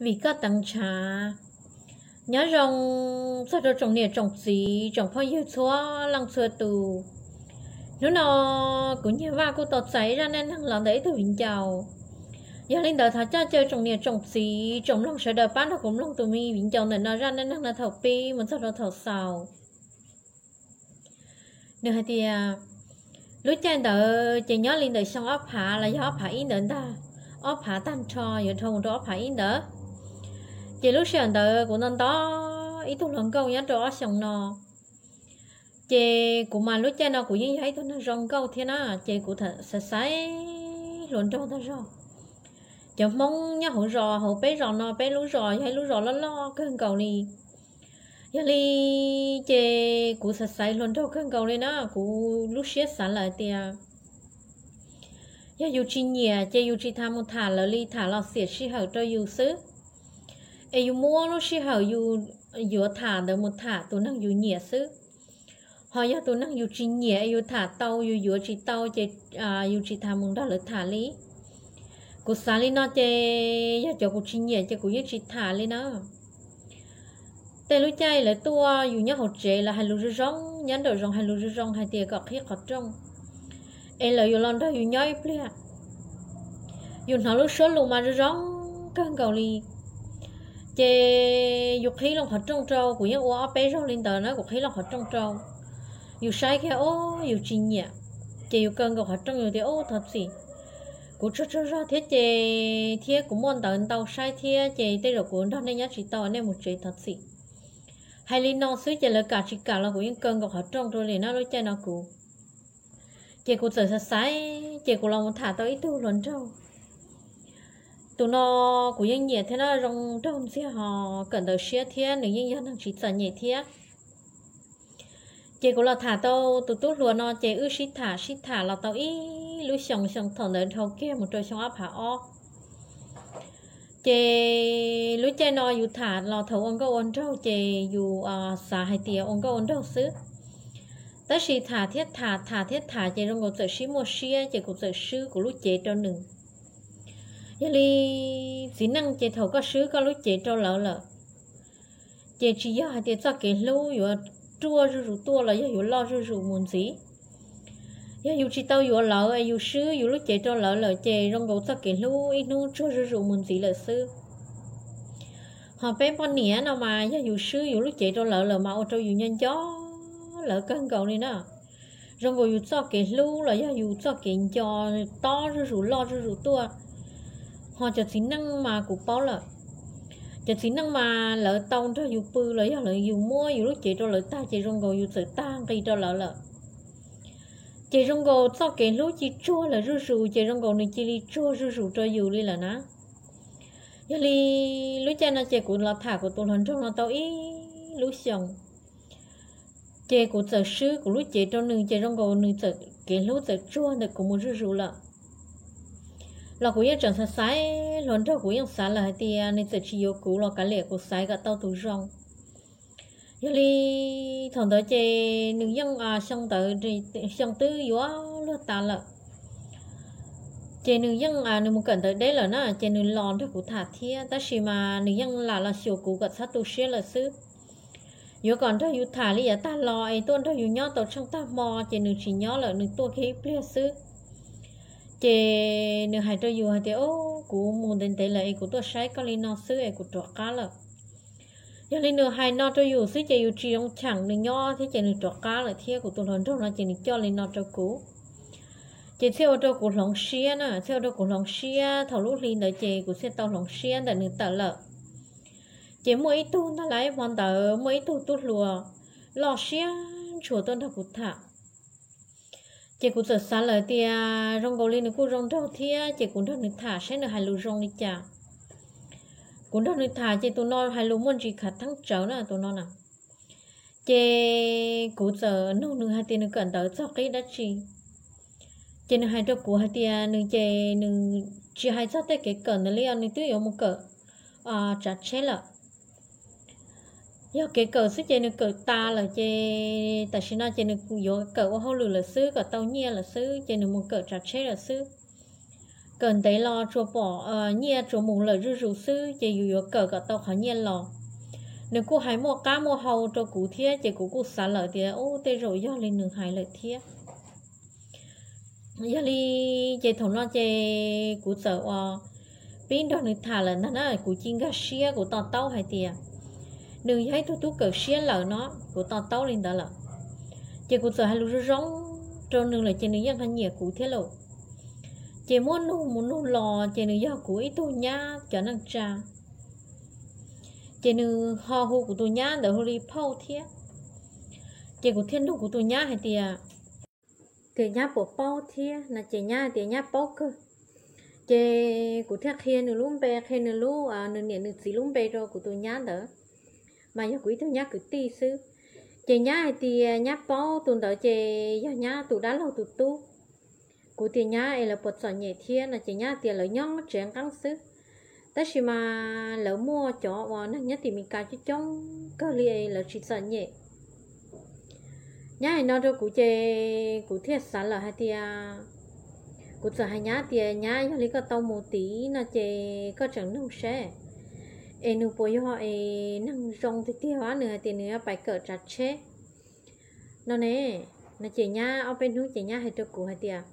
Vim koj teev ntshav. Nyob zoo txog rau tsoom niam tsoom txiv tsoom phooj ywg txhua leej txhua tus. Hnub no kuv Nyiaj Vaj kuj tau txais ib zaj neej neeg los ntawm ib tug viv ncaus. Yog li ntawd thov caw tsoom niam tsoom txiv tsoom mloog sawv daws pab nrog kuv mloog tus me viv ncaus ntawm no zaj neej neeg no thaum pib mus txog rau thaum xaus. Nws hais tias, lub caij ntawd ces nyob li ntawm xyoo ob phav los yog ob phav ib ntawd ntag, ob phav tag nrho yuav dhau mus rau ob phav ib ntawd. Ces lub sij hawm ntawd kuv nto nto ib tug hluas nkauj nyob rau ob xyoos no. Ces kuv mas lub caij no kuv yeej yog ib tug neeg zoo nkauj thiab na, ces kuv xaiv xaiv hluas nraug tag zog. Cov Hmoob nyob hauv zos, hauv peb zos no, peb lub zos yog ib lub zos loj loj kawg nkaus li. Yog li ces kuv xaiv xaiv hluas nraug kawg nkaus li na, kuv lub siab xav lawm tias yog yus tsis nyiam ces yus tsis tas mus tham lawv li, tham los xiam sij hawm rau yus xwb. Es yus muab lub sij hawm yus yuav tham ntawd mus tham tus neeg yus nyiam xwb. Ho yog tus neeg yus tsis nyiam es yus tham tau yus yuav tsis tau ces yus tsis tas mus nrog lawv tham li. Kuv xav li no ces yog cov kuv tsis nyiam ces kuv yeej tsis tham li na. Tej lub caij lawv tuaj yus nyob hauv tsev lawv hais lus zoo zoo, nyob nraum zoov hais lus zoo zoo hais tias kom qhib qhov rooj, es lawv yuav los nrog yus nyob ib pliag. Yus hnov lub suab lus mas zoo zoo kawg nkaus li. Ces yus qhib loo qhov rooj rau, kuv yeej ua ob peb zaug li ntawd na, kuv qhib loo qhov rooj rau. Yus saib kiag, o, yus tsis nyiam, ces yus kaw nkaus qhov rooj yus tias, o, thov txim, kuv tsaug tsaug zog thiab ces thiab kuv muaj ntawv ntau saib thiab ces tej zaum kuv nrog nej nyob tsis tau, nej mus tsev, thov txim. Hais li no xwb ces lawv kam tsis kam los kuv yeej kaw nkaus qhov rooj rau li na lub caij no kuv. Ces kuv txawm xav xaiv ces kuv los mus tham tau ib tug hluas nraug. Tus no kuv yeej nyiam thiab na, zoo nraug ntxiag ho kawm ntawv siab thiab nws yeej yog neeg tsis txom nyem thiab. Ces kuv los tham tau tus tub hluas no ces wb sib tham sib tham los tau ib lub xyoos, xyoo thaum ntawd dhau kiag mus rau xyoo ob phav ob. Ces lub caij no yus tham los thaum ua nkauj ua nraug ces yus xav hais tias ua nkauj ua nraug xwb. Tab sis tham thiab tham, tham thiab tham ces zoo nkaus txawm sib muaj siab ces kuv txawm swb kuv lub cev rau nws. Yog li txiv neej ces thaum koj swb koj lub cev rau lawv lawm, ces tsis yog hais tias txoj kev hlub yuav ruaj zuj zus tuaj los yog yuav loj zuj zus mus ntxiv. Yog yus tsis tau yuav lawv es yus swb yus lub cev rau lawv lawm ces zoo nkaus txoj kev hlub ib hnub tsuag zuj zus mus ntxiv lawm xwb. Ho peb poj niam no mas yog yus swb yus lub cev rau lawv lawm mas ua rau yus nco nco lawv kawg nkaus li na. Zoo nkaus yus txoj kev hlub los yog yus txoj kev nco tob zuj zus loj zuj zus tuaj. Ho cov txiv neej mas kuv paub lawm, cov txiv neej mas lawv tau nrog yus pw los yog lawv, yus muab yus lub cev rau lawv tag ces zoo nkaus yus txawm tag nqi rau lawv lawm. Ces zoo nkaus txoj kev hlub ci tsuag lawm zuj zus ces zoo nkaus nws cia li tsuag zuj zus rau yus li lawm na. Yog li lub caij no ces kuv los tham kuv tus hluas nraug no tau ib lub xyoos, ces kuv txawm swb kuv lub cev rau nws ces zoo nkaus nws txawm kev hlub txawm tsuag ntawm kuv mus zuj zus lawm. Los kuv yeej tseem xav xaiv hluas nraug, kuv yeej xav lawm hais tias nws txawm tsis yuav kuv los kav liam kuv xaiv kom tau tus zoo. Yog li thaum ntawd ces nws yeej, xyoo ntawd xyoo twb yuav luag tas lawm, ces nws yeej, nws mus kawm ntawv deb lawm na ces nws los nrog kuv tham thiab tab sis mas nws yeej lam los xyuas kuv kom txhob tu siab lawm xwb. Yuav kom nrog yus tham li yav tag los es tuaj nrog yus nyob tau tsheej tag hmo ces nws tsis nyob lawm, nws tuaj kiag ib pliag xwb. Ces nws hais rau yus hais tias, o, kuv mus ntev ntev lawm es kuv tuaj saib koj li no xwb es kuv rov qab lawm. Yog li nws hais no rau yus xwb ces yus tsis zoo cheem nws nyob thiab ces nws rov qab lawm thiab kuv tus hluas nraug no ces nws coj li no rau kuv. Ces thiaj ua rau kuv hloov siab na, thiaj ua rau kuv hloov siab thaum lub hli ntawd ces kuv thiaj tau hloov siab ntawm nws tawm lawm. Ces muaj ib tug ntag lauj, hmo ntawd muaj ib tug tub hluas loj siab ntshua tuaj nrog kuv tham. Ces kuv txawm xav lawm tias zoo nkaus li nws kuj zoo nraug thiab ces kuv nrog nws tham saib nws hais lus zoo li cas. Kuv nrog nws tham ces tus no hais lus muaj ntsis khav theeb tsawv na tus no na. Ces kuv txawm nug nws hais tias nws kawm ntawv txog qib dab tsi. Ces nws hais rau kuv hais tias nws ces nws tsis hais txog tej kev kawm ntawd li os, nws twb yuav mus kawm tsav tsheb lawm. Yog kev kawm xwb ces nws kawm tas lawm ces tam sim no ces nws yuav kawm ua hauj lwm lawm xwb kom tau nyiaj lawm xwb ces nws mus kawm tsav tsheb lawm xwb. kawm ntev los tsuas pom nyiaj tsuas mus lawm zuj zus xwb, ces yus yuav kawm kom tau qhov nyiaj los. Nws kuj hais muaj qab muaj hau rau kuv thiab, ces kuv kuj xav lawm tias, u, tej zaum yog li nws hais lawm thiab. Yog li ces thaum no ces kuv txawm ua pib nrog nws tham lawm ntag na, kuv cia nkag siab kuv to taub hais tias nws yog ib tug tub kawm siab lawm no, kuv to taub li ntawd lawm. Ces kuv txawm hais lus zoo zoo rau nws lawm ces nws yeej ho nyiam kuv thiab lauj. Ces muab nug mus nug los ces nws yog kuv ib tug nyab cov neej tsa. Ces nws ho hu kuv tus nyab ntawd hu li phauj thiab. Ces kuv thiaj nug kuv tus nyab hais tias, tias nyab puas paub thiab no, ces nyab hais tias nyab paub kawg. Ces kuv thiaj qhia nws lub npe, qhia nws lub, nws niam nws txiv lub npe rau kuv tus nyab ntawd, mas yog kuv ib tug nyab kwv tij xwb. Ces nyab hais tias nyab paub tus ntawd ces yog nyab tus dab laug tus tub. Kuv tias nyab es lawv puas txom nyem thiab no, ces nyab tias lawv nyob tsev nqeeb xwb, tab sis mas lawv muaj cov uas neeg nyob tim Meskas coob coob kawg li es lawv tsis txom nyem. Nyab hais no rau kuv ces kuv thiaj xav lawm hais tias, kuv txawm hais nyab tias nyab, yog li koj tau mus tid no ces koj tseem nug seb es nws puas yog es neeg zoo tiag tiag, nws hais tias nws yuav pais kawm tsav tsheb no ne. No ces nyab ob peb hnub ces nyab hais rau kuv hais tias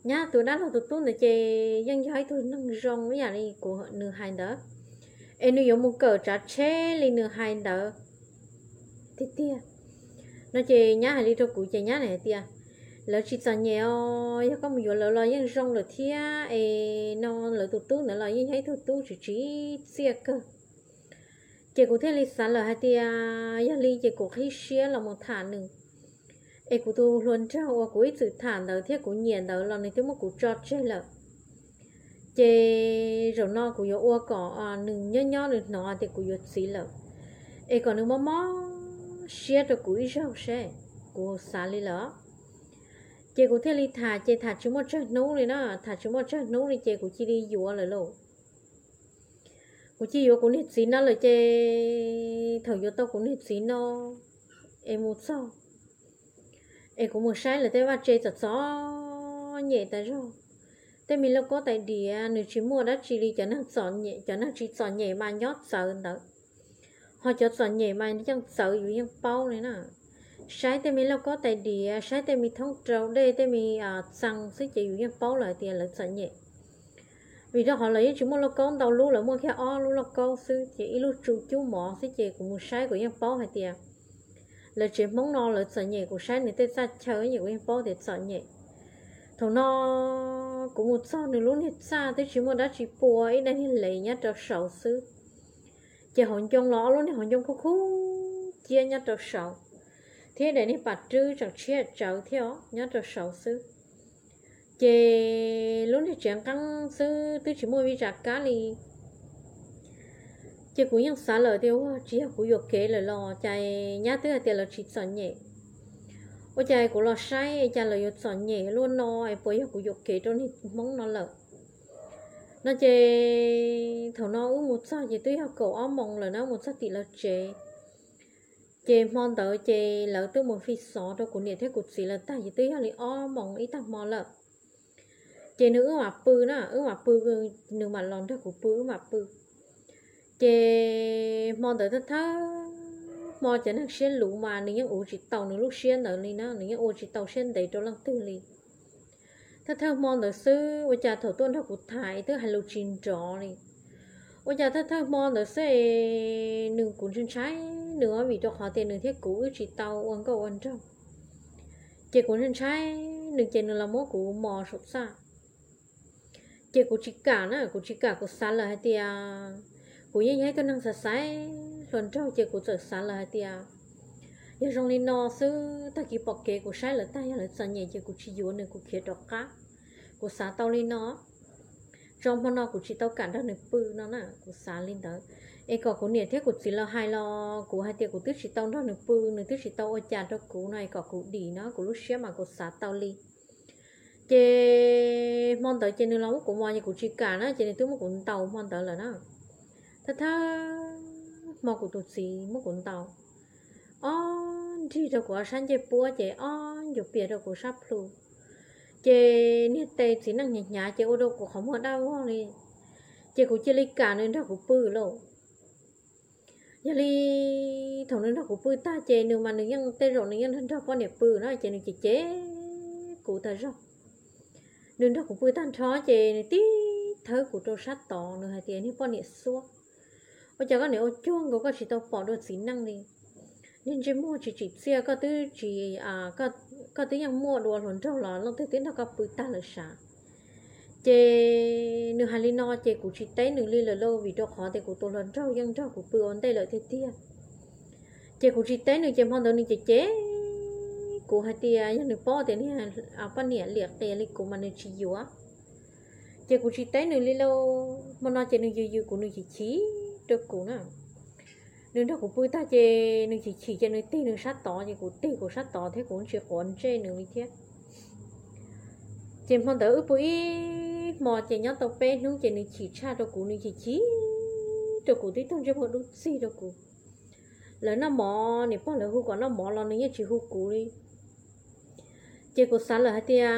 nyab tus dab laug tus tub ntawd ces yeej yog ib tug neeg zoo ib yam li kuv, nws hais ntawd, es nws yuav mus kawm tsav tsheb li nws hais ntawd tiag tiag. No ces nyab hais li rau kuv ces nyab hais tias lawv tsis txom nyem os, yog koj mus yuav lawv los yeej zoo lawm thiab es no lawv tus tub ntawd los yeej yog ib tug tub tsis tsim txiaj kawg. Ces kuv thiaj li xav lawm hais tias yog li ces kuv qhib siab los mus tham nws. Es kuv tus hluas nraug uas kuv ib txwm tham ntawd thiab kuv nyiam ntawd los nws twb muab kuv tso tseg lawm. Ces zaum no kuv yuav ua kom nws nyob nyob nws hnov tias kuv yuav txiv lawm, es kom nws mob mob siab rau kuv ib zaug seb, kuv xav li lawm. Ces kuv thiaj li tham, ces tham tsis muaj tsawg hnub li na, tham tsis muaj tsawg hnub li ces kuv cia li yuav lawm lauj. Kuv cia yuav kuv niag txiv no lawm ces thaum yuav tau kuv niag txiv no es mus txog, es kuv mus saib lawv tej vaj tse txom txom nyem tas zog. Tej me lauj kaub tais diav nws tsis muaj dab tsi li, cov neeg txom nyem, cov neeg tsis txom nyem mas nyob txawv ntawd, ho cov txom nyem mas yeej txawv yus yeej paub li na. Saib tej me lauj kaub tais diav, saib tej me thoob rau dej, tej me txee xwb ces yus yeej paub lawm hais tias lawv txom nyem. Vim rau qhov lawv yeej tsis muaj lauj kaub ntau lub, lawv muaj kiag ob lub lauj kaub xwb ces ib lub tsu cub mov xwb ces kuv mus saib kuv yeej paub hais tias lawv tsev Hmoob no lawv txom nyem, kuv saib nws tej txaj chaw ces kuv yeej paub tias txom nyem. Thaum no kuv mus txog nws lub niag txaj twb tsis muaj dab tsi pua, ib daim niag lev nyob rau saud xwb. Ces hauv ncoo los ob lub niag hauv ncoo khub khub ciab nyob rau saud, thiab daim niag pas rwb tseem tshiab tsawv thiab os nyob rau saud xwb. Ces lub niag tsev nqeeb xwb twb tsis muaj vij tsam kab li. Ces kuv yeej xav lawm tias ua tsis yog kuv yuam kev lawm los cas nyab twb hais tias lawv tsis txom nyem. Ua cas kuv los saib cas lawv yuav txom nyem luaj no es puas yog kuv yuam kev rau niag Hmoob no lawm. No ces thaum no wb mus txog ces twb yog kaum ob moos lawm na, mus txog tim lawv tsev. Ces hmo ntawd ces lawv twb mus fi xov rau kuv niam thiab kuv txiv lawv tag ces twb yog li ob moos ib tag hmo lawm. Ces nws wb mam pw na, wb mam pw, nws mam los nrog kuv pw wb mam pw. Ces hmo ntawd thawj thawj hmo cov neeg siab luv mas nws yeej ua tsis tau nws lub siab ntawd li na, nws yeej ua tsis tau siab ntev rau leej twg li. Thawj thawj hmo ntawd xwb ua cas thaum tuaj nrog kuv tham twb hais lus tsis nrov li. Ua cas thawj thawj hmo ntawd xwb es nws, kuv ntshai ntshai nws vim rau qhov tias nws thiab kuv wb tsis tau ua nkauj ua nraug. Ces kuv ntshai ntshai nws ces nws los muab kuv mos saum txaj. Ces kuv tsis kam na, kuv tsis kam, kuv xav lawm hais tias kuv yeej yog ib tug neeg xav xaiv hluas nraug ces kuv txawm xav lawm hais tias yog zoo li no xwb tag kis pom kev kuv saib lawv tag yog lawv txom nyem ces kuv tsis yuav nws kuv khiav rov qab. Kuv xav tau li no, tso hmo no kuv tsis tau kam nrog nws pw no na, kuv xav li ntawd. Es kom kuv niam thiab kuv txiv lawv hais los kuv hais tias kuv twb tsis tau nrog nws pw, nws twb tsis tau ua cas rau kuv no es kom kuv dim no, kuv lub siab mas kuv xav tau li. Ces hmo ntawd ces nws los muab kuv mos ces kuv tsis kam na ces nws twb muab kuv ntaus hmo ntawd lawm na. Thawj thawj hmo kuv tus txiv muab kuv ntaus, ob nrig rau kuv ob sab ncej puab ces ob ncuav pias rau kuv sab plhu. Ces niag tes txiv neej hnyav hnyav ces ua rau kuv qhov muag daj vog li, ces kuv cia li kam nws nrog kuv pw lauj. Yog li thaum nws nrog kuv pw tag ces nws mas nws yeej tej zaum nws yeej nrog poj niam pw na ces nws cem cem kuv tag zog. Nws nrog kuv pw tag nrho ces nws tib thawb kuv rau sab tod, nws hais tias, Niag poj niam xuab, ua cas koj niam ua cuag nkaus koj tsis tau pom dua txiv neej li? Niag ntsej muag tsis tsim txiaj, koj twb tsis, koj twb yeej muaj dua hluas nraug los leej twg twb nrog koj pw tag lawm sav. Ces nws hais li no ces kuv tsis teb nws li lawm lauj, vim rau qhov tias kuv tus hluas nraug yeej nrog kuv pw ua ntej lawm tiag tiag. Ces kuv tsis teb nws ces hmo ntawd nws cem cem kuv hais tias yog nws paub tias niag poj niam liam qias li kuv mas nws tsis yuav. Ces kuv tsis teb nws li lauj, hmo no ces nws yws yws kuv, nws chim chim rau kuv na. Nws nrog kuv pw tag ces nws chim chim ces nws tig nws sab tod ces kuv tig kuv sab tod thiab kuv tsis quav ntsej nws li thiab. Ces hmo ntawd wb pw ib hmo ces nyob tau peb hnub ces nws chim tshaj rau kuv, nws chim chim rau kuv tib tug ntsej muag dub txig rau kuv. Lawv noj mov, niam pog lawv hu kom noj mov los nws yeej tsis hu kuv li. Ces kuv xav lawm hais tias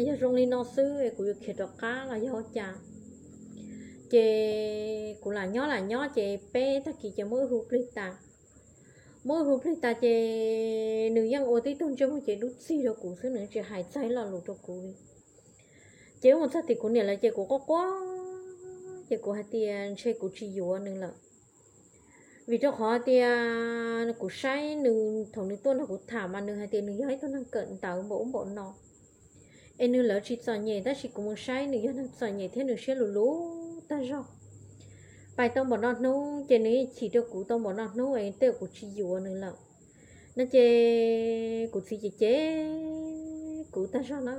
yog zoo li no xwb es kuv yuav khiav rov qab los yog ua cas. Ces kuv lam nyob lam nyob ces peb tag kis ces muab wb hu plig tas. Muab wb hu plig tas ces nws yeej ua tib tug ntsej muag ces dub txig rau kuv xwb, nws tsis hais txog ib lo lus rau kuv li. Ces wb mus txog tim kuv niam lawv ces kuv quaj quaj, ces kuv hais tias ntshe kuv tsis yuav nws lawm. Vim rau qhov tias kuv saib nws thaum nws tuaj nrog kuv tham mas nws hais tias nws yog ib tug neeg kawm ntawv npaum ub npaum no, es nws lawv tsis txom nyem, tab sis kuv mus saib nws yog neeg txom nyem thiab nws siab lug lug tag zog. Pais tau npaum no hnub ces nws chim rau kuv tau npaum no hnub es tej kuv tsis yuav nws lawm no ces kuv txiv cem cem kuv tag zog na.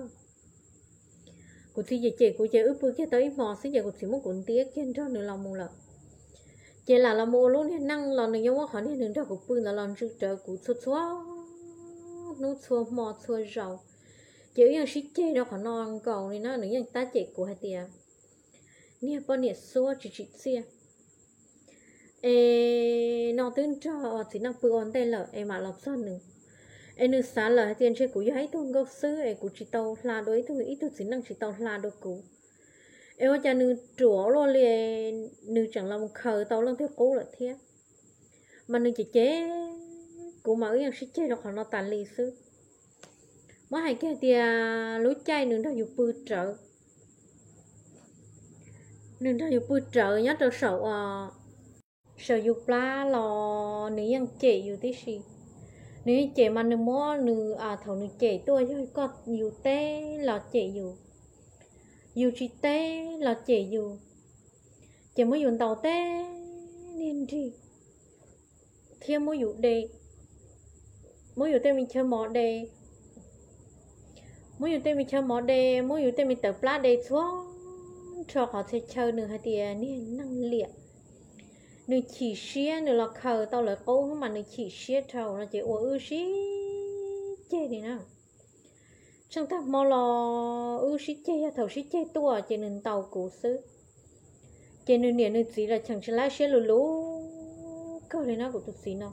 Kuv txiv cem cem kuv ces wb pw kiag tau ib hmo xwb ces kuv txiv muab kuv ntiab kiag nrog nws los mus lawm. Ces lam los mus ua lub niag neej los nws yeej muab qhov niag nws nrog kuv pw ntawd los ntsw rawv kuv txhua txhua hnub txhua hmo txhua zaus. Ces wb yeej sib ceg rau qhov no nkaus li na, nws yeej tab cem kuv hais tias niag poj niam xuab tsis tsim txiaj, es no twb nrog txiv neej pw ua ntej lawm es mam los txog nws. Es nws xav lawm hais tias ntshe kuv yog ib tug nkauj xwb es kuv tsis tau hla dua ib tug, ib tug txiv neej tsis tau hla dua kuv. Es ua cas nws ruam luaj li, nws tseem los khaws tau leej twg qub lawm thiab. Mas nws cem cem kuv mas wb yeej sib ceg rau qhov no tas li xwb. Muab hais kiag tias lub caij nws nrog yus pw rawv, nws nrog yus pw rawv nyob rau saum, saum yus plab los nws yeej cem yus tib si. Nws yeej cem mas nws muab nws, thaum nws cem tuaj yog koj yus teb los cem yus, yus tsis teb los cem yus. Ces muab yus ntaus teb niag nrig thiab muab yus de, muab yus tej me chaw mov de, muab yus tej me chaw mov de, muab yus tej me tawv plab de txhua nrho qhov txhia chaw. Nws hais tias niag neeg liam, nws chim siab, nws los khaws tau lawv qub mas nws chim siab dhau no ces ua wb sib ceg li na. Tsheej tag hmo los wb sib ceg, yog thaum sib ceg tuaj ces nws ntaus kuv xwb. Ces nws niam nws txiv los cheem tsis laib siab lug lug kawg li na kuv tus txiv no.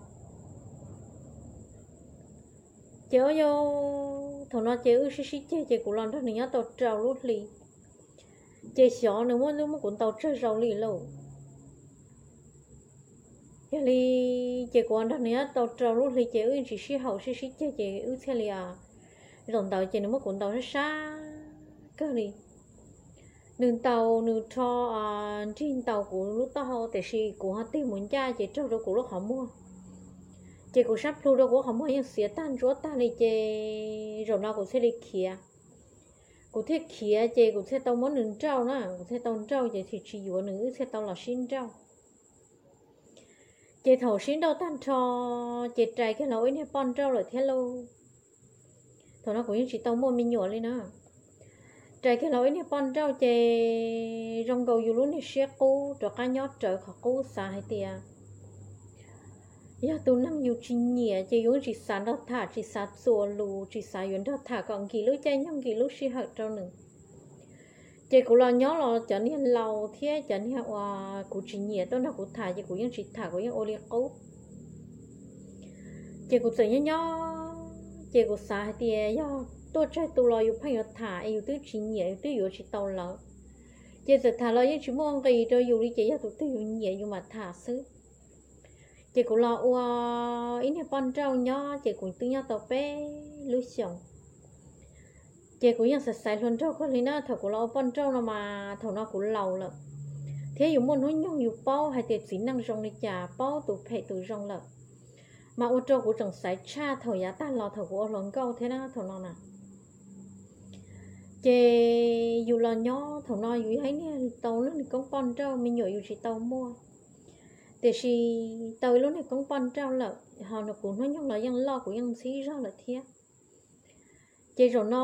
Ces ua yau, thaum no ces wb sib sib ceg ces kuv los nrog nws nyob tau rau lub hli. Ces xyov nws muab lub muab kuv ntaus tsawg zaus li lauj. Yog li ces kuv nrog nws nyob tau rau lub hli ces wb tsis sib haum sib sib ceg ces wb thiaj li, zaum ntawd ces nws muab kuv ntaus sab sab kawg li. Nws ntaus, nws rho nrig ntaus kuv lub taub hau tiam sis kuv ho tig mus ncaj ces raug rau kuv lub qhov muag. Ces kuv sab plhu rau kuv lub qhov muag yeej xiav tag ntsuab tag li ces zaum no kuv thiaj li khiav. Kuv thiaj khiav ces kuv thiaj tau muab nws nrauj na, kuv thiaj tau nrauj ces thiaj tsis yuav nws, wb thiaj tau los sib nrauj. Ces thaum sib nrauj tag nrho ces rais kiag los ua ib niag poj nrauj lawm thiab lauj. Thaum no kuv yeej tsis tau muaj me nyuam li na. Rais kiag los ua ib niag poj nrauj ces zoo nkaus yus lub niag siab qub rov qab nyob rawv qhov qub xav hais tias yog tus neeg yus tsis nyiam ces yus tsis xav nrog tham, tsis xav txuas lus, tsis xav yuav nrog tham kom nkim lub caij nyoog nkim lub sij hawm rau nws. Ces kuv los nyob los cov niag laus thiab cov niag uas kuv tsis nyiam tuaj nrog kuv tham ces kuv yeej tsis tham, kuv yeej ua li qub. Ces kuv txawm nyob nyob ces kuv xav hais tias yog tuaj tsawg tus los yus pheej yuav tham es yus twb tsis nyiam, yus twb yuav tsis tau lawv. Ces txawm tham los yeej tsis muaj nqis rau yus li, ces yog tus twg yus nyiam yus mam tham xwb. Ces kuv los ua ib niag poj nrauj nyob ces kuv twb nyob tau peb lub xyoos. Ces kuv yeej xaiv xaiv hluas nraug kawg li na, thaum kuv los ua poj nrauj no mas thaum no kuv laus lawm, thiab yus muaj hnub nyoog yus paub hais tias txiv neej zoo li cas, paub tus phem tus zoo lawm, mas ua rau kuv tseem xaiv tshaj thaum yav tag los thaum kuv ua hluas nkauj thiab na thaum no na. Ces yus los nyob thaum no yus yog ib niag tau lub niag koob poj nrauj, me nyuam yus tsis tau muaj, tiam sis tau ib lub niag koob poj nrauj lawm, ho kuv hnub nyoog los yeej loj, kuv yeej ntxhib zog lawm thiab. Ces zaum no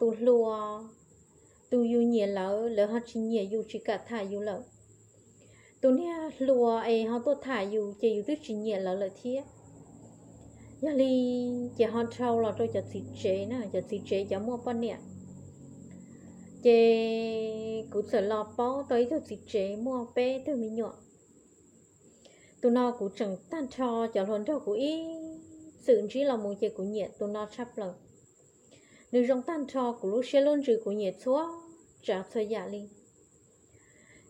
tus hluas, tus yus nyiam lawv, lawv ho tsis nyiam yus, tsis kam tham yus lawm. Tus niag hluas es ho tuaj tham yus ces yus twb tsis nyiam lawv lawm thiab. Yog li ces ho dhau los rau cov txiv tsev na, cov txiv tsev cov muaj poj niam. Ces kuv txawm los paub tau ib tug txiv tsev muaj peb tug me nyuam. Tus no kuv tseem tag nrho cov hluas nraug kuv ib txwm ntsib los mus ces kuv nyiam tus no tshaj plaws. Nws zoo tag nrho kuv lub siab lub ntsws, kuv nyiam txhua tsav txhua yam li.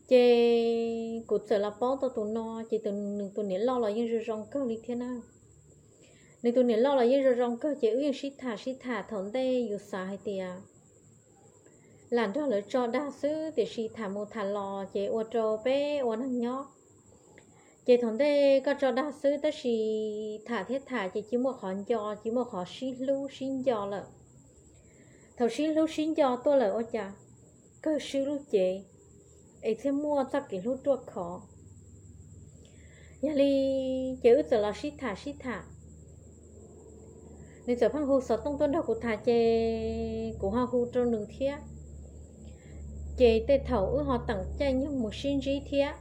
Ces kuv txawm los paub tau tus no, ces nws tus niam loj los yeej zoo zoo kawg li thiab na. Nws tus niam loj los yeej zoo zoo kawg, ces wb yeej sib tham sib tham thaum ntej yus xav hais tias lam nrog lawv tso dag xwb, tiam sis tham mus tham los ces ua rau peb ua neeg nyob. Ces thaum ntej koj tso dag xwb, tab sis tham thiab tham ces cia muaj qhov nco, cia muaj qhov sib hlub sib nco lawm. Thaum sib hlub sib nco tuaj lawm ua cas kawg swb lub cev, es thiaj muaj txoj kev hlub ruaj khov. Yog li ces wb txawm los sib tham sib tham. Nws txawm pheej hu xov tooj tuaj nrog kuv tham, ces kuv ho hu rau nws thiab. Ces tej thaum wb ho teem caij nyoog mus sib ntsib thiab.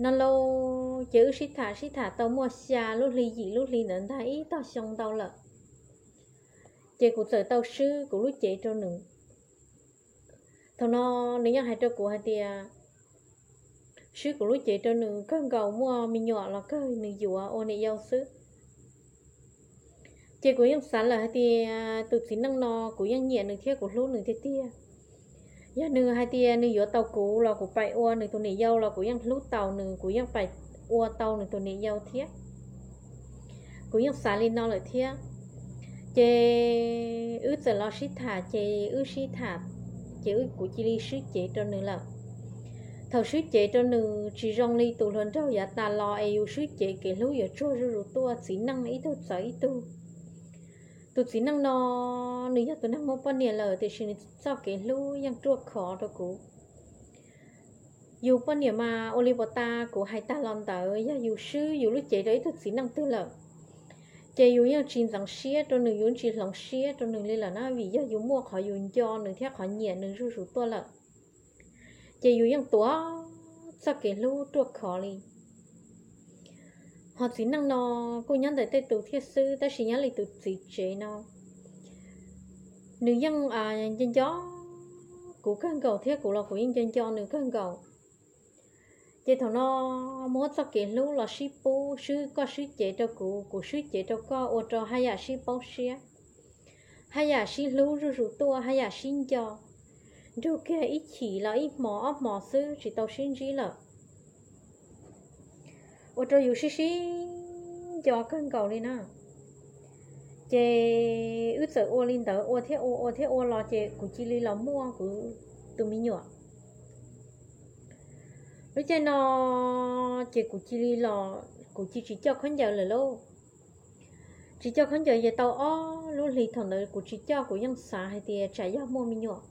No lauj, ces wb sib tham sib tham tau muaj xya lub hli yim lub hli ntawd ntag, ib tog xyoo ntau lawm. Ces kuv txawm tau swb kuv lub cev rau nws. Thaum no nws yeej hais rau kuv hais tias swb kuv lub cev rau nws kawg nkaus, muaj me nyuam los kawg nws yuav ua niam yau xwb. Ces kuv yeej xav lawm hais tias tus txiv neej no kuv yeej nyiam nws thiab kuv hlub nws tiag tiag. Yog nws hais tias nws yuav tau kuv los kuv pais ua nws tus niam yau los kuv yeej hlub tau nws, kuv yeej pais ua tau nws tus niam yau thiab. Kuv yeej xav li no lawm thiab. Ces wb txawm los sib tham, ces wb sib tham, ces wb kuv cia li swb cev rau nws lawm. Thaum swb cev rau nws tsis zoo li tus hluas nraug yav tas los es yus swb cev kev hlub yuav tsuag zuj zus tuaj, txiv neej ib tug txawv ib tug. Tus txiv neej no nws yog tus neeg muaj poj niam lawm tiam sis nws txoj kev hlub yeej ruaj khov rau kuv. Yus poj niam mas ua li puas tas, kuv hais tag los ntawd, yog yus swb yus lub cev rau ib tug txiv neej twg lawm, ces yus yeej tsis ntxeev siab rau nws, yus tsis hloov siab rau nws li lawm na, vim yog yus muaj qhov yus nco nws thiab qhov nyiam nws zuj zus tuaj lawm, ces yus yeej tuav txoj kev hlub ruaj khov li. Ho txiv neej no kuj nyob ntawm tej tus thiab xwb, tab sis nyob li tus txiv tsev no, nws yeej nco nco kuv kawg nkaus thiab kuv los kuv yeej nco nco nws kawg nkaus. Ces thaum no muab txoj kev hlub los sib pub, swb koj swb cev rau kuv, kuv swb cev rau koj, ua rau haj yam sib paub siab, haj yam sib hlub zuj zus tuaj, haj yam sib nco, nrug kiag ib chim los ib hmos ob hmos xwb tsis tau sib ntsib lawm. Ua rau yus sib sib nco kawg nkaus li na. Ces wb txawm ua li ntawd, ua thiab ua, ua thiab ua los ces kuv cia li los muaj kuv tus me nyuam. Lub caij no ces kuv cia li los, kuv cia tsis coj khaub ncaws lawm lauj. Tsis coj khaub ncaws ces tau ob lub hlis thaum ntawd kuv tsis coj, kuv yeej xav hais tias tsam yog muaj me nyuam.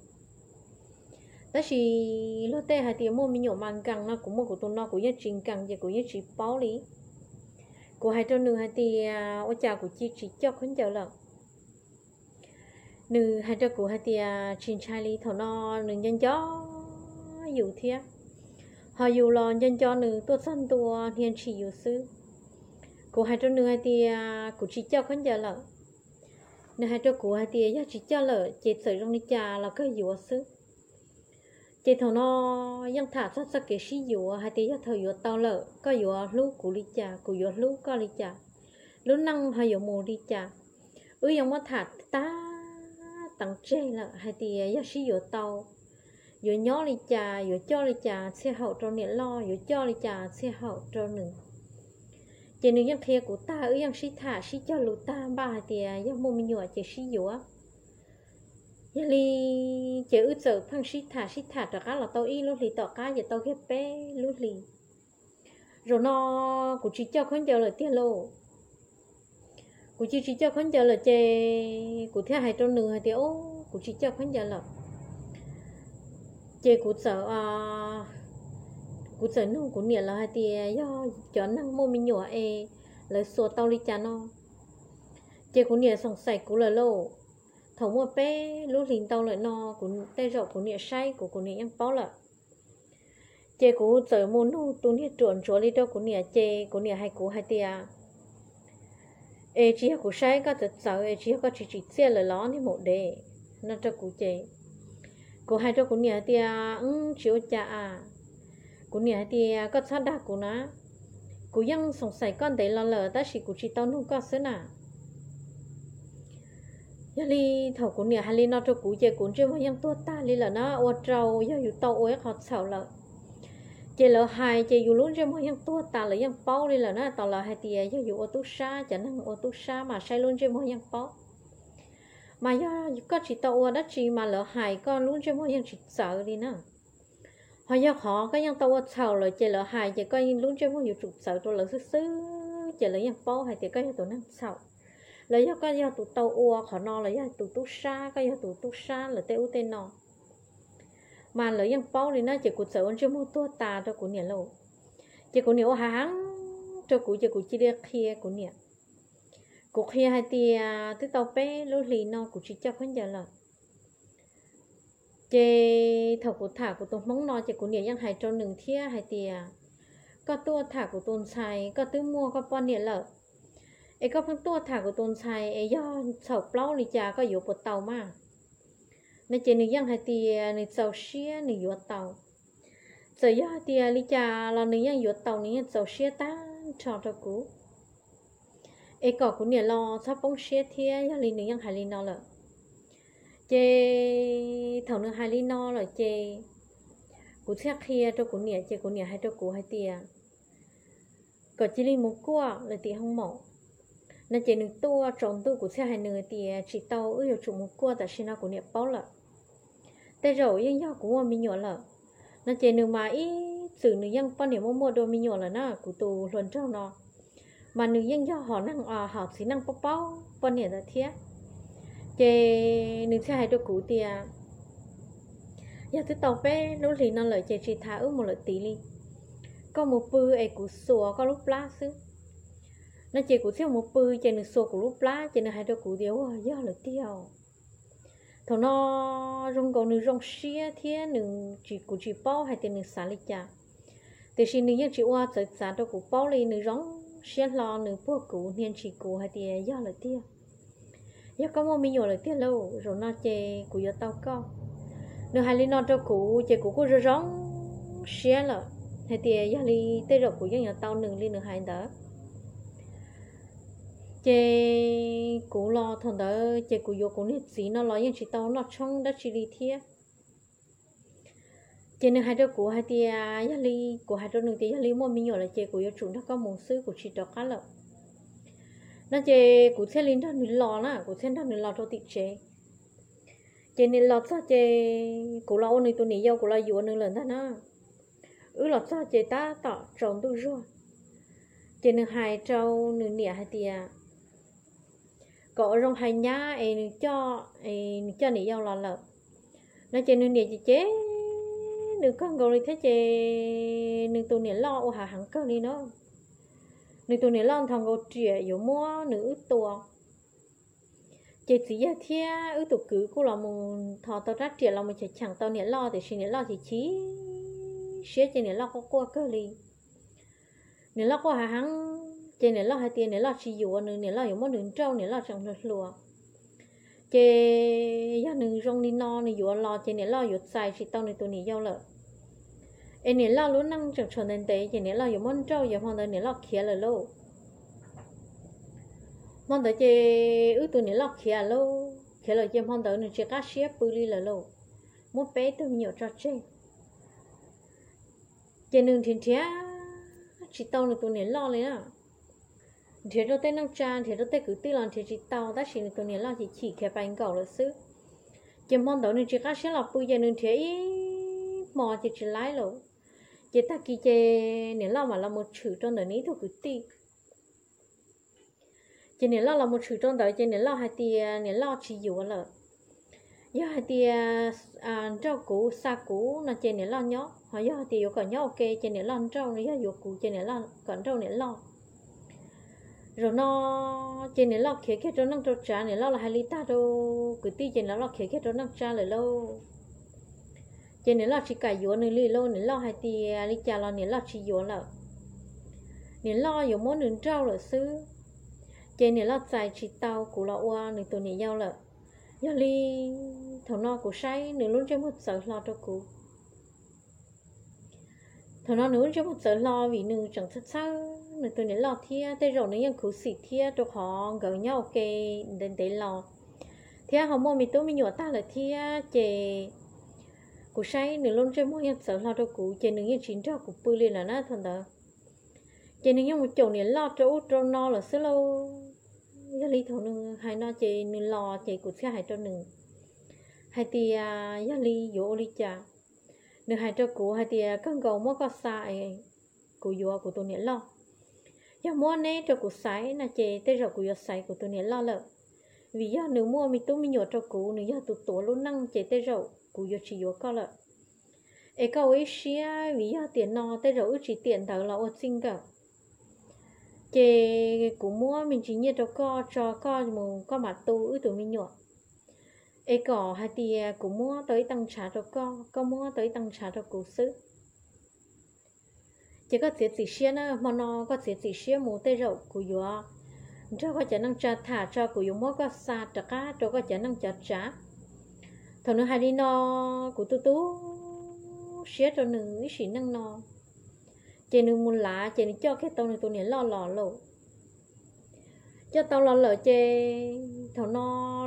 Tab sis luag tej hais tias muaj me nyuam mas nkees no, kuv muaj kuv tus no kuv yeej tsis nkees ces kuv yeej tsis paub li. Kuv hais rau nws hais tias ua cas kuv cia tsis coj khaub ncaws lawm. Nws hais rau kuv hais tias tsis ntshai li, thaum no nws nco nco yus thiab, ho yus los nco nco nws tuaj txog ntua hnia ntshis yus xwb. Kuv hais rau nws hais tias kuv tsis coj khaub ncaws lawm. Nws hais rau kuv hais tias yog tsis coj lawm ces txawm zoo li cas los kawg yuav xwb. Ces thaum no yeej tham txog txoj kev sib yuav hais tias yog thaum yuav tau lawm koj yuav hlub kuv li cas, kuv yuav hlub koj li cas, lub neej ho yuav mus li cas, wb yeej muab tham tag teev tseg lawm hais tias yog sib yuav tau, yuav nyob li cas, yuav coj li cas txhia haum rau niam loj, yuav coj li cas txhia haum rau nws. Ces nws yeej qhia kuv tag, wb yeej sib tham sib cog lus tag npaj hais tias yog muaj me nyuam ces sib yuav. Yog li ces wb txawm pheej sib tham sib tham rov qab los tau ib lub hlis tom qab ces tau kiag peb lub hlis. Zaum no kuv tsis coj khaub ncaws lawm tiag lauj. Kuv cia tsis coj khaub ncaws lawm ces kuv thiaj hais rau nws hais tias, Ub, kuv tsis coj khaub ncaws lawm. Ces kuv txawm, kuv txawm nug kuv niam lawv hais tias yog cov neeg muaj me nyuam es lawv xuas tau li cas no. Ces kuv niam xoom xaim kuv lawm lauj. Thaum muaj peb lub hlis ntau lawm no, kuv tej zaum kuv niam saib kuv, kuv niam yeej paub lawm. Ces kuv txawm mus nug tus niag ruam ntsuav li rau kuv niam, ces kuv niam hais kuv hais tias, Es tsis yog kuv saib koj txawv txawv es tsis yog koj tsis tsim txiaj lawm los niag maum dev? No rau kuv ces kuv hais rau kuv niam hais tias, Wb tsis ua cas a. Kuv niam hais tias, Koj txhob dag kuv na, kuv yeej xoom xaim koj ntev los lawm tab sis kuv tsis tau nug koj xwb na. Yog li thaum kuv niam hais li no rau kuv ces kuv ntsej muag yeej tuag tag li lawm na, ua rau yog yus tau ua ib qho txhaum lawm ces lawv hais ces yus lub ntsej muag yeej tuag tas, lawv yeej paub li lawm na. Tos lawv hais tias yog yus ua tub sab, cov neeg ua tub sab mas saib lub ntsej muag yeej paub. Mas yog koj tsis tau ua dab tsi mas lawv hais koj lub ntsej muag yeej tsis txawv li na. Ho yog qhov koj yeej tau ua txhaum lawm ces lawv hais ces koj lub ntsej muag yuav tsum txawv rau lawv xwb xwb ces lawv yeej paub hais tias koj yog tus neeg txhaum. Los yog koj yog tus tau ua qhov no los yog tus tub sab, koj yog tus tub sab lawm tej ub tej no, mas lawv yeej paub li na. Ces kuv txawm ua ntsej muag tuag tas rau kuv niam lauj. Ces kuv niam ua hav heev rau kuv ces kuv cia li qhia kuv niam. Kuv qhia hais tias twb tau peb lub hlis no kuv tsis coj khaub ncaws lawm. Ces thaum kuv tham kuv tus hmoob no ces kuv niam yeej hais rau nws thiab hais tias, Koj tuaj tham kuv tus ntxhais, koj twb muaj koj poj niam lawm, es koj pheej tuaj tham kuv tus ntxhais es yog txhaum plaub li cas koj yuav puas tau mas? No ces nws yeej hais tias nws txaus siab nws yuav tau. Txawm yog hais tias li cas los nws yeej yuav tau, nws yeej txaus siab tag nrho rau kuv. Es kom kuv niam los txhob poob siab thiab, yog li nws yeej hais li no lawm. Ces thaum nws hais li no lawm ces kuv thiaj qhia rau kuv niam ces kuv niam hais rau kuv hais tias, Kom cia li mus kuaj lawm tim hoo maum. No ces nws tuaj tsaus ntuj kuv thiaj hais nws tias, Tsis tau, wb yuav tsum mus kuaj tam sim no kuv niam paub lawm. Tej zaum yeej yog kuv muaj me nyuam lawm. No ces nws mas ib txwm nws yeej poj niam muaj muaj dua me nyuam lawm na, kuv tus hluas nraug no. Mas nws yeej yog hom neeg, hom txiv neej paub paub poj niam ntawd thiab. Ces nws thiaj hais rau kuv tias, Yog twb tau peb lub hlis no lawm ces tsis tas, wb mus lawm tid li. Koj mus pw es kuv xuas koj lub plab xwb. No ces kuv thiaj mus pw ces nws xuas kuv lub plab ces nws hais rau kuv tias, Ua, yog lawm tiag. Thaum no zoo nkaus nws zoo siab thiab nws tsis, kuv tsis paub hais tias nws xav li cas. Tiam sis nws yeej tsis ua txawv txav rau kuv paub li, nws zoo siab hlo, nws puag kuv hnia ntshis kuv hais tias, Yog lawm tiag. Yog koj muaj me nyuam lawm tiag lauj, zaum no ces kuv yuav tau koj. Nws hais li no rau kuv ces kuv kuj zoo zoo siab lawm hais tias yog li tej zaum kuv yeej yuav tau nws li nws hais ntawd. Ces kuv los thaum ntawd ces kuv yuav kuv niag txiv no los yeej tsis tau noj tshoob dab tsi li thiab. Ces nws hais rau kuv hais tias yog li, kuv hais rau nws tias yog li muaj me nyuam lawm ces kuv yuav tsum nrog koj mus xwb, kuv tsis rov qab lawm. No ces kuv thiaj li nrog nws los na, kuv thiaj nrog nws los rau tim tsev. Ces nws los txog ces kuv los ua nws tus niam yau, kuv los yuav nws lawm ntag na. Wb los txog ces tab tom tsaus ntuj zuag, ces nws hais rau nws niam hais tias kom ua zoo hais nyab es nws coj, nws coj niam yau los lawm. No ces nws niam ces cem nws kawg nkaus li thiab ces nws tus niam loj ua hav heev kawg li no. Nws tus niam loj nthos nkaus riam yuav muab nws wb tua. Ces txiv yawg thiab wb tus kwv kuj los mus nthos tau rab riam los mus cheem cheem tau niam loj, tiam sis niam loj chim chim siab ces niam loj quaj quaj kawg li. Niam loj quaj hav heev ces niam loj hais tias niam loj tsis yuav nws, niam loj yuav muab nws nrauj, niam loj tseem hluas hluas. Ces yog nws zoo li no nws yuav los ces niam loj yuav txais tsis tau nws tus niam yau lawm. Es niam loj lub neej tseem tshuav ntev ntev ces niam loj yuav muab nrauj, yog hmo ntawd niam loj khiav lawm lauj. Hmo ntawd ces wb tus niam loj khiav lauj. nrhiav lawm ces hmo ntawd nws tsis qab siab pw li lawm lauj, muab peb tug me nyuam tso tseg. Ces nws nrhiav nrhiav tsis tau nws tus niam loj li na. Nrhiav rau tej neej tsa, nrhiav rau tej kwv tij los nrhiav tsis tau, tab sis nws tus niam loj ces chim khiav pais nkaum lawm xwb. Ces hmo ntawd nws tsis qab siab los pw ces nws nrhiav ib hmo ces tsis laib lawm. Ces tag kis ces niam loj mam los mus tshwm rau ntawm nws ib tug kwv tij. Ces niam loj los mus tshwm rau ntawd ces niam loj hais tias niam loj tsis yuav lawm. Yog hais tias nrauj kuv xa kuv no ces niam loj nyob, ho yog hais tias yuav kom nyob ua ke ces niam loj nrauj, yog yuav kuv ces niam loj kom nrauj niam loj. Zaum no ces niam loj khiav kiag rau neej rau tsav, niam loj los hais li tag rau kwv tij ces niam loj khiav kiag rau neej tsa lawm lauj. Ces niam loj tsis kam yuav nws li lauj, niam loj hais tias li cas los niam loj tsis yuav lawm. Niam loj yuav muab nws nrauj lawm xwb. Ces niam loj txais tsis tau kuv los ua nws tus niam yau lawm. Yog li thaum no kuv saib nws lub ntsej muag txawv hlo rau kuv. Thaum no nws lub ntsej muag txawv hlo vim nws tseem txhawj txhawj nws tus niam loj thiab tej zaum nws yeej khuv xim thiab rau qhov nkawd nyob ua ke ntev ntev los thiab ho muaj me tub me nyuam tag lawm thiab ces kuv saib nws lub ntsej muag yeej txawv hlo rau kuv ces nws yeej tsis nrog kuv pw li lawm na thaum ntawd. Ces nws yeej mus caum niam loj rau ub rau no lawm xwb lauj. Yog li thaum nws hais no ces nws los ces kuv thiaj hais rau nws hais tias yog li yuav ua li cas. Nws hais rau kuv hais tias kawg nkaus muab koj xa es kuv yuav kuv tus niam loj. Yog muab neb rau kuv xaiv no ces tej zaum kuv yuav xaiv kuv tus niam loj lawm, vim yog nws muaj me tub me nyuam rau kuv, nws yog tus tuav lub neej ces tej zaum kuv yuav tsis yuav koj lawm. Es koj ua ib siab vim yog tiam no tej zaum wb tsis tiam ntawd los ua txij nkawm. Ces kuv muab me ntsis nyiaj rau koj tso koj mus koj mam tu wb tus me nyuam. Es kom hais tias kuv muab tau ib tee ntshav rau koj, koj muab tau ib tee ntshav rau kuv xwb. Ces koj txiav txim siab na, hmo no koj txiav txim siab mus tej zaum kuv yuav nrog koj cov neej tsa tham tso kuv yuav muab koj xa rov qab rau koj cov neej cov tsav. Thaum nws hais li no, kuv tu tu siab rau nws ib sim neej no. Ces nws mus lav ces nws coj kiag tau nws tus niam loj los lauj. Coj tau los lawm ces thaum no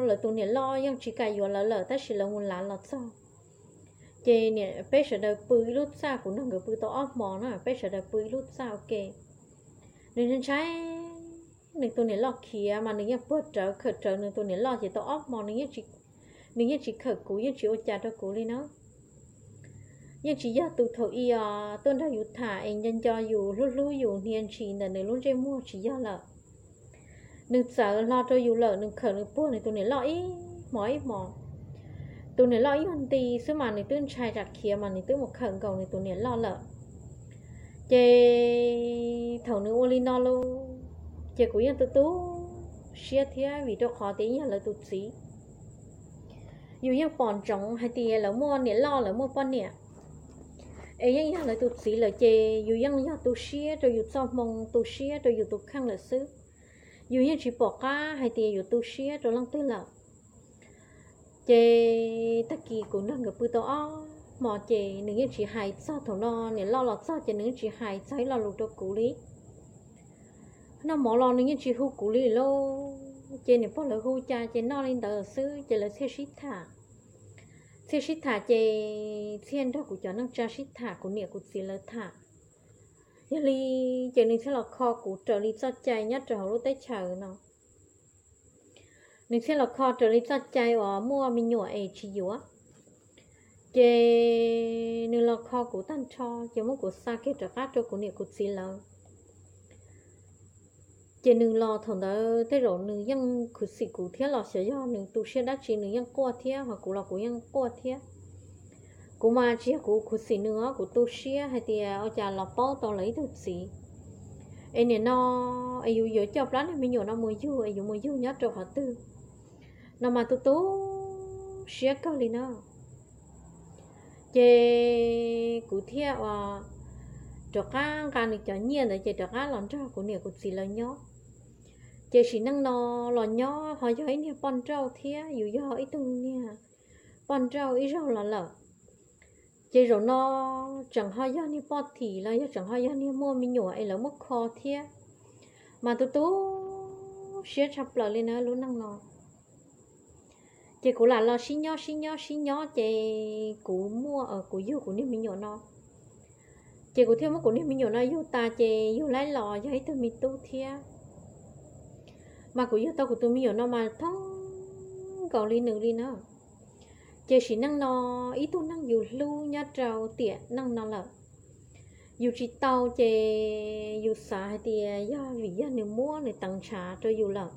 lawv tus niam loj yeej tsis kam yuav lawv lawm tab sis lawv mus lav los txog. Ces peb sawv daws pw ib lub txaj, kuv nrog nkawd pw tau ob hmo na, peb sawv daws pw ib lub txaj ua ke. Nws ntshai nws tus niam loj khiav mas nws yeej puag rawv khawm rawv nws tus niam loj ces tau ob hmo nws yeej tsis khawm kuv yeej tsis ua cas rau kuv li na. Yeej tsis yog tus thaum i os tuaj nrog yus tham es nco nco yus hlub hlub yus hnia ntsis ntawm nws lub ntsej muag tsis yog lawm. Nws txawv hlo rau yus lawm nws khawm nws puag nws tus niam loj ib hmo ib hmo. Tus niam loj ib nyuag nti xwb mas nws twb ntshai tsam khiav mas nws twb mus khawm nkaus nws tus niam loj lawm. Ces thaum nws ua li no lauj, ces kuv yeej tu tu siab thiab vim rau qhov tias yeej yog lawv tus txiv. Yus yeej pom ntsoov hais tias lawv muaj niam loj lawv muaj poj niam, es yeej yog lawv tus txiv lawm ces yus yeej yog tu siab rau yus txoj hmoo tu siab rau yus tus kheej lawm xwb. Yus yeej tsis pom qab hais tias yuav tu siab rau leej twg lawm. Ces tag kis kuv nrog nkawd pw tau ob hmo ces nws yeej tsis hais txog thaum no niam loj los txog ces nws yeej tsis hais txog ib lo lus rau kuv li. Noj mov los nws yeej tsis hu kuv li lauj, ces niam pog lawv hu cas ces noj li ntawd xwb ces lawv thiaj sib tham. Thiaj sib tham ces thiaj nrog kuv cov neej tsa sib tham, kuv niam kuv txiv lawv tham. Yog li ces nws thiaj los kho kuv raws li txoj cai nyob rau hauv lub teb chaws no. Nws thiaj los kho raws li txoj cai uas muaj me nyuam es tsis yuav. Ces nws los kho kuv tag nrho ces muab kuv xa kiag rov qab rau kuv niam kuv txiv lawv. Ces nws los thaum ntawd tej zaum nws yeej khuv xim kuv thiab los xyov yog nws tu siab dab tsi nws yeej quaj thiab ho kuv los kuv yeej quaj thiab. Kuv mas tsis yog kuv khuv xim nws os, kuv tu siab hais tias ua cas los paub tau lawv ib tug txiv es nim no es yus yuav coj plab niag me nyuam no mus yug es yuav mus yug nyob rau qhov twg no mas tu tu siab kawg li na. Ces kuv thiaj ua rov qab nqa nws cov nyiaj ntawd ces rov qab los nrog kuv niam kuv txiv lawv nyob. Ces sim neej no los nyob ho yog ib niag poj nrauj thiab yus yog ib tug niag poj nrauj ib zaug los lawm. Ces zaum no tseem ho yog niag poj thim los yog tseem ho yog niag muaj me nyuam es lawv muab kho thiab, mas tu tu siab tshaj plaws li na lub neej no. Ces kuv lam los sib nyob sib nyob sib nyob ces kuv muaj, kuv yug kuv niag me nyuam no. Ces kuv thiaj muab kuv niag me nyuam no yug tas ces yug laib los yog ib tug me tub thiab. Mas kuv yug tau kuv tus me nyuam no mas thoob nkaus li nws li na. Ces sim neej no ib tug neeg yus hlub nyob rau tiam neej no lawm, yus tsis tau ces yus xav hais tias yog vim yog nws muab nws teev ntshav rau yus lawm.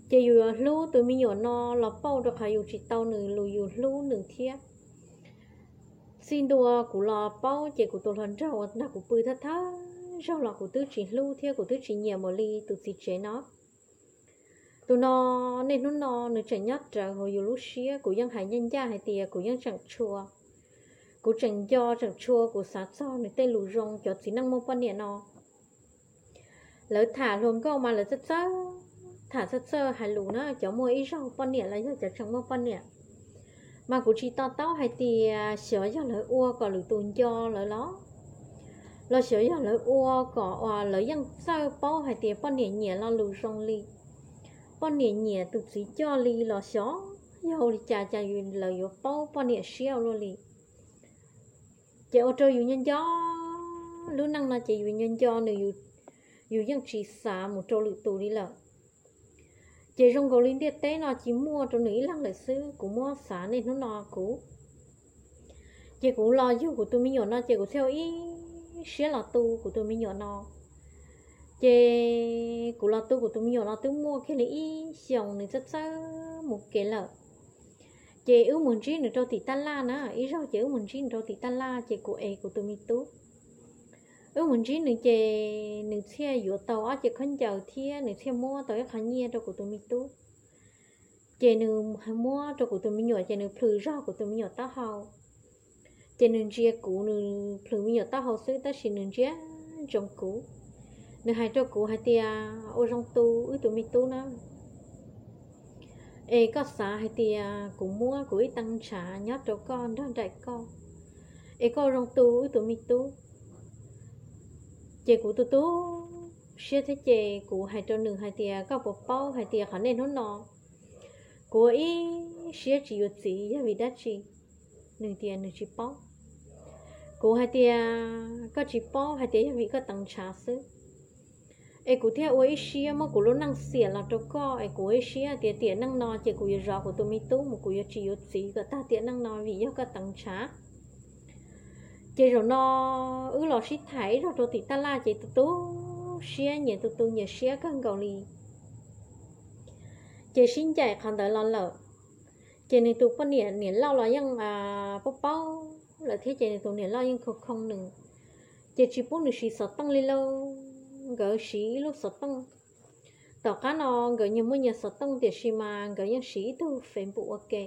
Ces yus yuav hlub tus me nyuam no los pauj rau qhov yus tsis tau nws lus yus hlub nws thiab. Txij ntua kuv los paub ces kuv tus hluas nraug uas nrog kuv pw thawj thawj zaug los kuv twb tsis hlub thiab kuv twb tsis nyiam npaum li tus txiv tsev no. Tus no niaj hnub no nws tseem nyob rawv hauv yus lub siab, kuv yeej hais ncaj ncaj hais tias kuv yeej tseem tshua, kuv tseem nco tseem tshua kuv xav txog nws tej lus zoo cov txiv neej muaj poj niam no. Lawv tham hluas nkauj mas lawv txawj txawj tham txawj txawj hais lus na, cov muaj ib zaug poj niam los yog cov tseem muaj poj niam. Mas kuv tsis to taub hais tias xyov yog lawv ua kom lwm tus nco lawv los, los xyov yog lawv ua kom uas lawv yeej txawj paub hais tias poj niam nyiam lo lus zoo li, poj niam nyiam tus txiv coj li los xyov yog ua li cas cas lawv yuav paub poj niam siab ua luaj li. Ces ua rau yus nco nco lub neej no ces yus nco nco nws, yus yeej tsis xav mus rau lwm tus li lawm. Ces zoo nkaus li ntiaj teb no cia muaj rau nws ib leeg lawm xwb, kuv muab xav niaj hnub no kuv. Ces kuv los yug kuv tus me nyuam no ces kuv thiaj ua ib siab los tu kuv tus me nyuam no. Ces kuv los tu kuv tus me nyuam no twb muaj kiag li ib xyoos nws txawj txawj mus kev lawm. Ces wb mus ntsib nws rau tim taj laj na, ib zaug ces wb mus ntsib nws rau tim taj laj ces kuv ev kuv tus me tub. Wb mus ntsib nws ces nws thiaj yuav tau ob ce khaub ncaws thiab nws thiaj muab tau ib qho nyiaj rau kuv tus me tub. Ces nws muab rau kuv tus me nyuam ces nws plhws zog kuv tus me nyuam taub hau. Ces nws ntsia kuv, nws plhws me nyuam taub hau xwb tab sis nws ntsia ntsoov kuv. Nws hais rau kuv hais tias, ua zoo tu wb tus me tub na, es koj xav hais tias kuv muab kuv ib tee ntshav nyob rau koj nrog nraim koj, es koj ua zoo tu wb tus me tub. Ces kuv tu tu siab thiab ces kuv hais rau nws hais tias, koj puas paub hais tias qhov niaj hnub no kuv ua ib siab tsis yuav txiv yog vim dab tsi? Nws tias nws tsis paub. Kuv hais tias, koj tsis paub hais tias yog vim koj teev ntshav xwb, es kuv thiaj ua ib siab muab kuv lub neej xiam los rau koj, es kuv ua ib siab tias tiam neej no ces kuv yuav zov kuv tus me tub mus, kuv yuav tsis yuav txiv kom tag tiam neej no vim yog koj teev ntshav. Ces zaum no wb los sib tham ib zaug rau tim taj laj ces tu tu siab, nyias tu tu nyias siab kawg nkaus li. Ces sib ncaim qhov ntawd los lawm, ces nws tus poj niam niam loj los yeej paub paub lawm thiab ces nws tus niam loj yeej khoo khoo nws, ces tsis pub nws siv xov tooj li lauj. Nkawd siv ib lub xov tooj, tom qab no nkawd nyias muaj nyias xov tooj tiam sis mas nkawd yeej siv ib tug Facebook ua ke.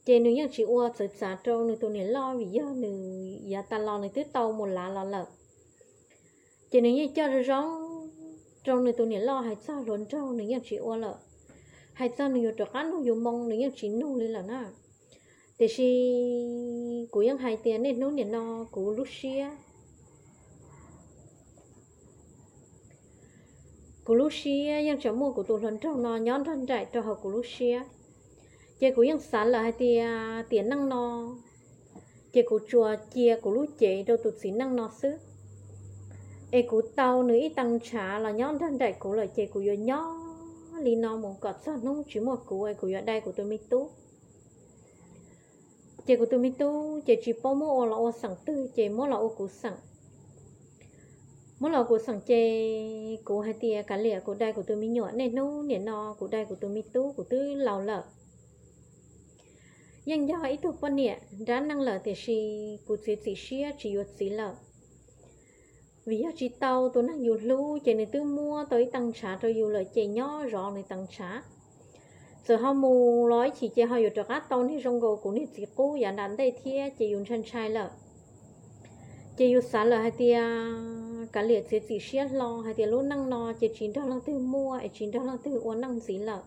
Ces nws yeej tsis ua txawv txav rau nws tus niam loj vim yog nws yav tas los nws twb tau mus lav los lawm. Ces nws yeej coj zoo zoo rau nws tus niam loj, hais txog hluas nraug nws yeej tsis ua lawm, hais txog nws yuav rov qab nug yus moo nws yeej tsis nug li lawm na. Tiam sis kuv yeej hais tias niaj hnub nim no kuv lub siab, kuv lub siab yeej tseem muaj kuv tus hluas nraug no nyob nrog nraim rau hauv kuv lub siab. Ces kuv yeej xav lawm hais tias tiam neej no ces kuv tsuas cia kuv lub cev rau tus txiv neej no xwb, es kuv tau nws ib tee ntshav los nyob nrog nraim kuv lawm ces kuv yuav nyob li no mus kom txog hnub tsis muaj kuv es kuv yuav dai kuv tus me tub. Ces kuv tus me tub ces tsis paub muab ua los ua xeem twg ces muab los ua kuv xeem. Muab los ua kuv xeem ces kuv hais tias kav liam kuv dai kuv tus me nyuam, niaj hnub nim no kuv dai kuv tus me tub kuv twb laus lawm. Yeej yog ib tug poj niam nrab neej lawm tiam sis kuv txiav txim siab tsis yuav txiv lawm. Vim yog tsis tau tus neeg yus hlub ces nws twb muab tau ib tee ntshav rau yus lawm ces nyob zov nws tee ntshav. Txawm ho mus los ib chim ces ho yuav rov qab tau niag zoo nkaus kuv niag txiv qub yav nram ntej thiab ces yus ntshai ntshai lawm. Ces yus xav lawm hais tias kav liam txiav txim siab hlo hais tias lub neej no ces tsis nrog leej twg muaj es tsis nrog leej twg ua neej ntxiv lawm,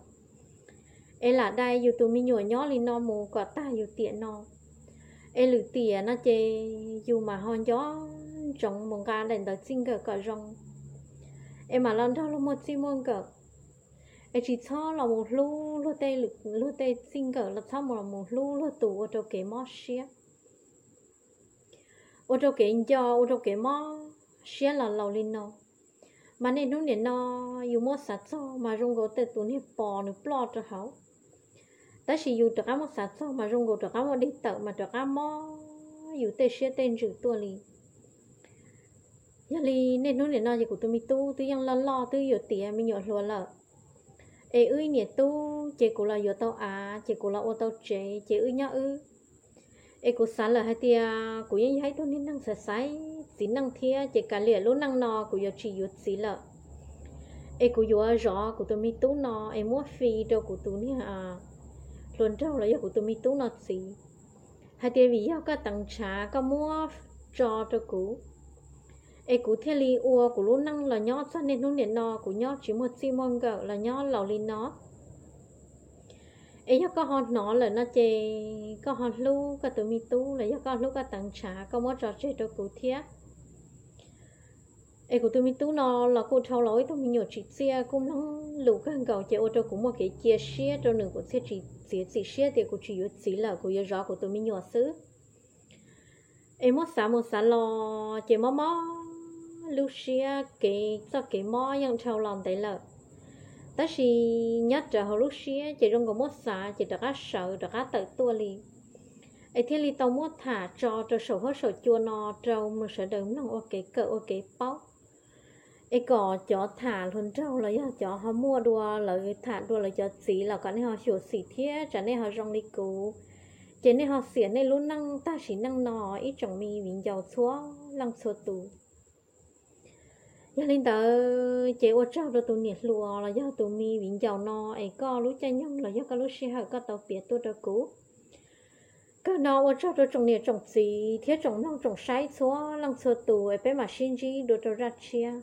es lam dai yus tus me nyuam nyob li no mus kom tag yus tiam no. Es lwm tiam no ces yus mam ho nco ntsoov mus nqa daim ntawv txij nkawm kom zoo, es mam los nrog luag muaj txij muaj nkawm. Es tsis txhob los mus hlub luag tej, luag tej txij nkawm los txhob mus los mus hlub luag tus ua rau kev mob siab, ua rau kev nco, ua rau kev mob siab los laus li no. Mas niaj hnub nim no yus muab xav txog mas zoo nkaus tej tus niag pos nws ploj rau hauv, tab sis yus rov qab muab xav txog mas zoo nkaus rov qab muaj dej tawm mas rov qab mob yus tej siab tej ntsws tuaj li. Yog li niaj hnub nim no ces kuv tus me tub twb yeej loj loj twb yuav tiav me nyuam hluas lawm, es wb niam tub ces kuv los yuav tau av ces kuv los ua tau tsev ces wb nyob wb. Es kuv xav lawm hais tias kuv yeej yog ib tug niag neeg xaiv xaiv txiv neej thiab ces kav liam lub neej no kuv yuav tsis yuav txiv lawm. Es kuv yuav zov kuv tus me tub no es muab fi rau kuv tus niag hluas nraug los yog kuv tus me tub no txiv, hais tias vim yog koj teev ntshav koj muab tso rau kuv, es kuv thiaj li ua kuv lub neej los nyob txog niaj hnub nim no kuv nyob tsis muaj txij muaj nkawm los nyob laus li no. Es yog koj ho hnov lawm no ces koj ho hlub koj tus me tub los yog koj hlub koj teev ntshav koj muab tso tseg rau kuv thiab. Es kuv tus me tub no los kuj dhau los ib tug me nyuam tsim txiaj kuj mloog lus kawg nkaus ces ua rau kuv muaj kev cia siab rau nws, kuv thiaj tsis txiav txim siab tias kuv tsis yuav txiv lawm kuv yuav zov kuv tus me nyuam xwb. Es muab xav mus xav los ces mob mob lub siab, kev txoj kev mob yeej dhau los ntev lawm. Tab sis nyob rawv hauv lub siab ces zoo nkaus muab xav ces rov qab sawv rov qab tawm tuaj li. Es thiaj li tau muab tham tso rau saum huab saum cua no rau sawv daws mloog ua kev kawm ua kev paub. Es kom cov tham hluas nraug los yog cov ho muaj dua lawv tham dua lawv cov txiv los kom nej ho xyuam xim thiab tsam nej ho zoo li kuv, ces nej ho xiam nej lub neej tag sim neej no ib tsoom me viv ncaus txhua leej txhua tus. Yog li ntawd ces ua tsaug rau tus niam hluas los yog tus me viv ncaus no es koj lub caij nyoog los yog koj lub sij hawm koj tau piav tuaj rau kuv. Kawg no ua tsaug rau tsoom niam tsoom txiv thiab tsoom mloog tsoom saib txhua leej txhua tus es peb mam sib ntsib dua rau zaj tshiab.